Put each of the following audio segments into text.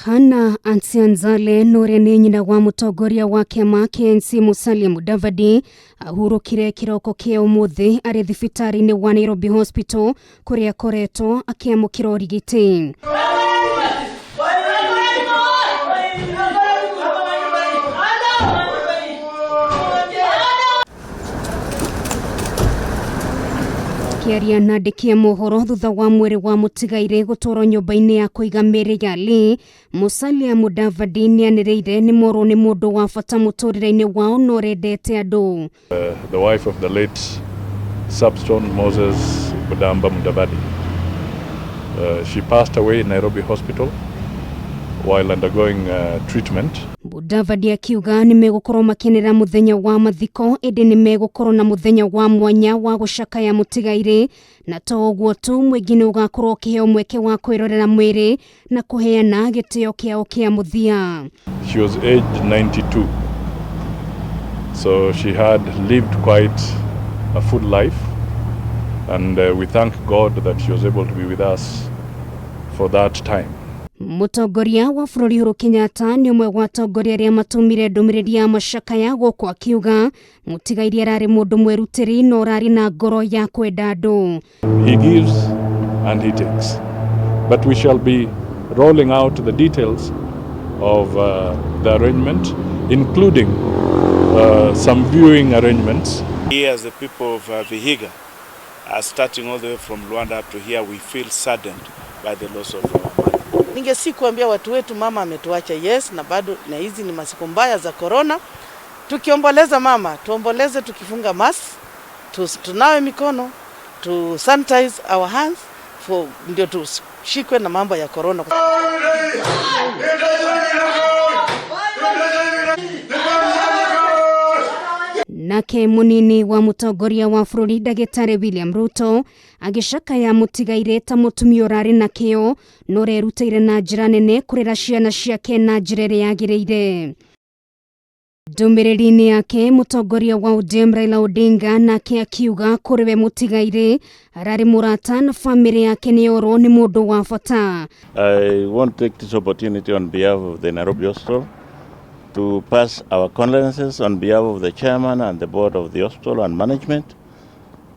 Hannah Ansianzale na ũrĩa nĩ nyina wa mũtongoria wa kĩama KNC Musalia Mudavadi ahurũkire kĩroko kĩa ũmũthĩ arĩ thibitarĩ-inĩ wa Nairobi Hospital kũrĩa akoretwo akĩamũkĩra ũrigiti. Kĩaria na andĩki a mohoro thutha wa mwĩrĩ wa mũtigairĩ gũtwarwo nyũmba-inĩ ya kũiga mĩĩrĩ ya Lee, Musalia Mudavadi nĩanĩrĩire nĩ morwo nĩ mũndũ wa bata mũtũrĩre-inĩ wao na ũrendete andũ. The wife of the late Samson Moses Budamba Mudavadi. She passed away in Nairobi Hospital while undergoing treatment. Mudavadi akiuga nĩ megũkorwo makenera mũthenya wa mathiko ĩndĩ nĩ megũkorwo na mũthenya wa mwanya wa gũcakaya mũtigairĩ na to ũguo tu mũingĩ nĩ ũgakorwo ũkĩheo mweke wa kwĩrorera mwĩrĩ na kũheana gĩtĩo kĩao kĩa mũthia. She was aged 92. So she had lived quite a full life, and we thank God that she was able to be with us for that time. Mũtongoria wa bũrũri Uhuru Kenyatta nĩ ũmwe wa atongoria arĩa matũmire ndũmĩrĩri ya macakaya gũkũ akiuga mũtigairĩ ararĩ mũndũ mwĩrutĩri na ũrarĩ na ngoro ya kwenda andũ. He gives and he takes. But we shall be rolling out the details of the arrangement, including some viewing arrangements. We as the people of Vihiga are starting all the way from Luanda up to here, we feel saddened by the loss of our mother. Ningesi kuambia watu wetu mama ametuacha, yes, na bado na hizi ni masiku mbaya za corona. Tukiomboleza mama, tuomboleze tukifunga mask, tunawe mikono, tu sanitize our hands for ndio tushikwe na mambo ya corona. Nake munini wa mutongoria wa bũrũri ndagĩtarĩ William Ruto agĩcakaya mũtigairĩ ta mũtumia ũrarĩ na kĩo na ũrerutĩire na njĩra nene kũrera ciana ciake na njĩra ĩrĩa yagĩrĩire. Ndũmĩrĩri-inĩ yake mũtongoria wa ODM Raila Odinga nake akiuga kũrĩ we mũtigairĩ ararĩ mũrata na bamĩrĩ yake nĩyorwo nĩ mũndũ wa bata. I want to take this opportunity on behalf of the Nairobi Hospital to pass our condolences on behalf of the chairman and the board of the hospital and management.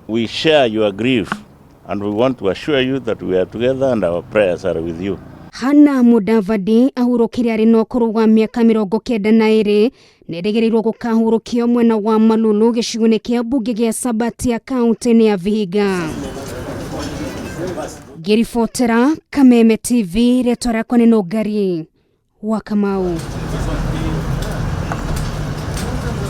We share your grief and we want to assure you that we are together and our prayers are with you. Hannah Mudavadi ahurũkire arĩ na ũkũrũ wa mĩaka 92 nĩerĩgĩrĩirwo gũkahurũkio mwena wa Malulu gĩcigo-inĩ kĩa mbunge gĩa Sabatia kaunti-inĩ ya Vihiga. Ngĩribotera Kameme TV, rĩtwa rĩakwa nĩ Nũngari wa Kamau.